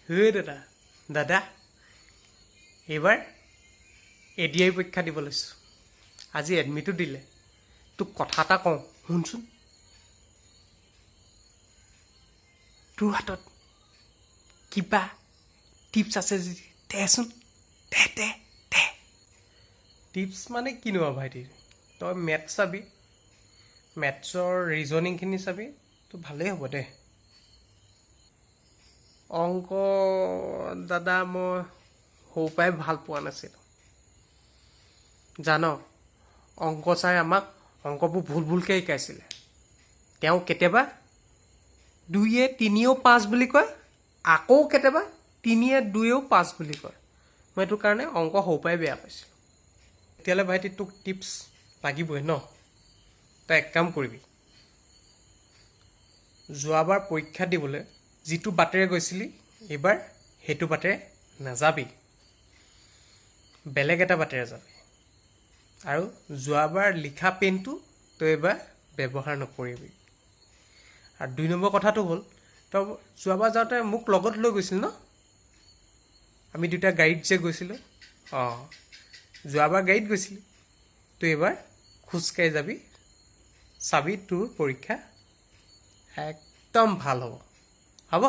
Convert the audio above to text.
হে দাদা, দাদা, এইবাৰ এডিআৰই পৰীক্ষা দিব লৈছোঁ। আজি এডমিটো দিলে। তোক কথা এটা কওঁ, শুনচোন। তোৰ হাতত কিবা টিপছ আছে যদি দেচোন, দে দে দে। টিপছ মানে কিনো আৰু ভাইটি, তই মেথছ চাবি, মেথছৰ ৰিজনিংখিনি চাবি, তোৰ ভালেই হ'ব দে। অংক দাদা, মই সৰুৰ পৰাই ভাল পোৱা নাছিলোঁ, জান। অংক ছাৰে আমাক অংকবোৰ ভুল ভুলকৈ শিকাইছিলে। তেওঁ কেতিয়াবা দুয়ে তিনিও পাঁচ বুলি কয়, আকৌ কেতিয়াবা তিনিয়ে দুয়েও পাঁচ বুলি কয়। মই সেইটো কাৰণে অংক সৰুৰ পৰাই বেয়া পাইছিলোঁ। তেতিয়াহ'লে ভাইটি, তোক টিপছ লাগিবই ন? তই এক কাম কৰিবি, যোৱাবাৰ পৰীক্ষা দিবলৈ যিটো বাটেৰে গৈছিলি, এইবাৰ সেইটো বাটেৰে নাযাবি, বেলেগ এটা বাটেৰে যাবি। আৰু যোৱাবাৰ লিখা পেনটো তই এইবাৰ ব্যৱহাৰ নকৰিবি। আৰু 2 নম্বৰ কথাটো হ'ল, তই যোৱাবাৰ যাওঁতে মোক লগত লৈ গৈছিল ন? আমি দুটা গাড়ীত যে গৈছিলোঁ। অঁ, যোৱাবাৰ গাড়ীত গৈছিলি, তই এইবাৰ খোজকাঢ়ি যাবি। চাবি, তোৰ পৰীক্ষা একদম ভাল হ'ব। হ'ব।